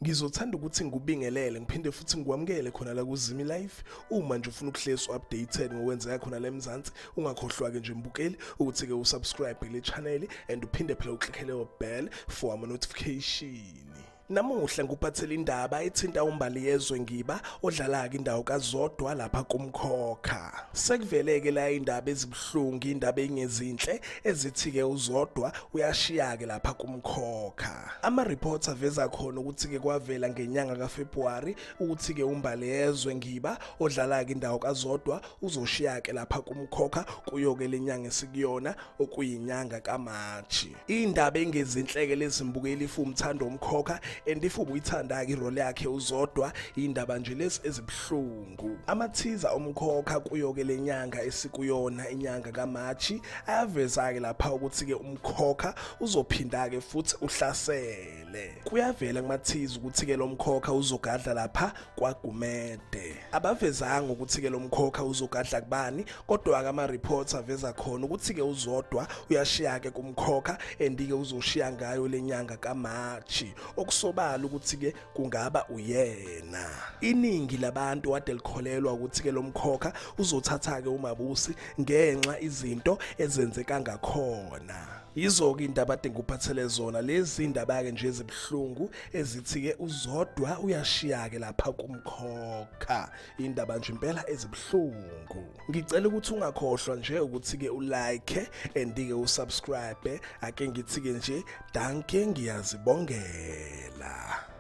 Ngizothanda ukuthi ngikubingelele ngiphinde futhi ngikwamukele khona la kuZimi Life. Uma nje ufuna ukuhlezi updated ngokwenzeka khona la eMzansi, ungakhohlwa ke nje mbukeli ukuthi ke usubscribe le channel and uphinde phela uklikke leyo bell for ama notification. Namuhla ngikuphathele indaba ethinta uMbaliyezwe Ngiba odlala-ke indawo kaZodwa lapha kuMkhokha. Sekuvele-ke la indaba ezibuhlungu, indaba engezinhle ezithi-ke uZodwa uyashiya-ke lapha kuMkhokha. Ama-reports aveza khona ukuthi-ke kwavela ngenyanga kaFebruwari ukuthi-ke uMbaliyezwe Ngiba odlala-ke indawo kaZodwa uzoshiya-ke lapha kuMkhokha kuyo-ke le nyanga esikuyona okuyinyanga kaMarch. Indaba engezinhleke lezi mbukeli if umthanda umkhokha and if ubuyithanda-ke irole yakhe uZodwa, indaba nje lezi ezibuhlungu. Amathiza omkhokha kuyo-ke le nyanga esikuyona inyanga kaMarch ayaveza-ke lapha ukuthi-ke umkhokha uzophinda-ke futhi uhlasele. Kuyavela kumathiza ukuthi-ke lo mkhokha uzogadla lapha kwaGumede. Abavezanga ukuthi-ke lo mkhokha uzogadla kubani, kodwa-ke ama-reports aveza khona ukuthi-ke uZodwa uyashiya-ke kumkhokha and-ke uzoshiya ngayo le nyanga kaMarch, okusobala ukuthi-ke kungaba uyena. Iningi labantu kade likholelwa ukuthi-ke lo mkhokha uzothatha-ke uMabusi ngenxa izinto ezenzeka ngakhona. Yizo-ke indaba ade ngikuphathele zona lezi indaba-ke nje ezibuhlungu ezithi-ke uZodwa uyashiya-ke lapha kumkhokha. Indaba nje impela ezibuhlungu. Ngicela ukuthi ungakhohlwa nje ukuthi-ke ulike and-ke usubscribe. Ake ngithi-ke nje danke, ngiyazibongela.